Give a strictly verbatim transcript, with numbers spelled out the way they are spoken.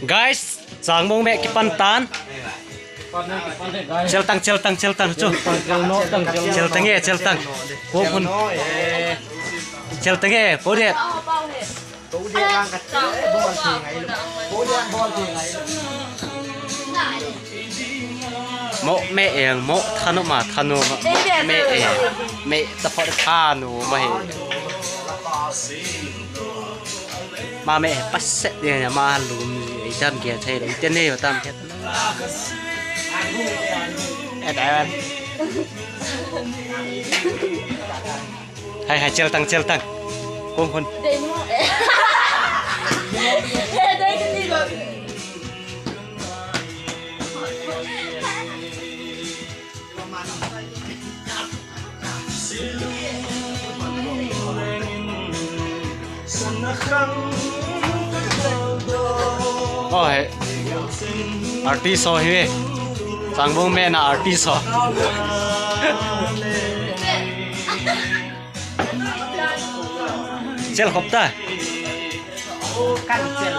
Guys, Changbong me kipan tan. Cheltang, cheltang, cheltang chu. Cheltang e, cheltang. Ko phun. Cheltang e, po det. Mo me eng, mo thanu ma, thanu ma. Me eng, me ta phot thanu ma he. Ma me paset dia ma lum, ei tam ge thei lo, te ne tam ke. E dai wan. Hai, hai, cheltang, cheltang. Kong kon. Oh, he. Artist ho hi ve. Changbong me na artist ho. Chel khop ta. Kan chel.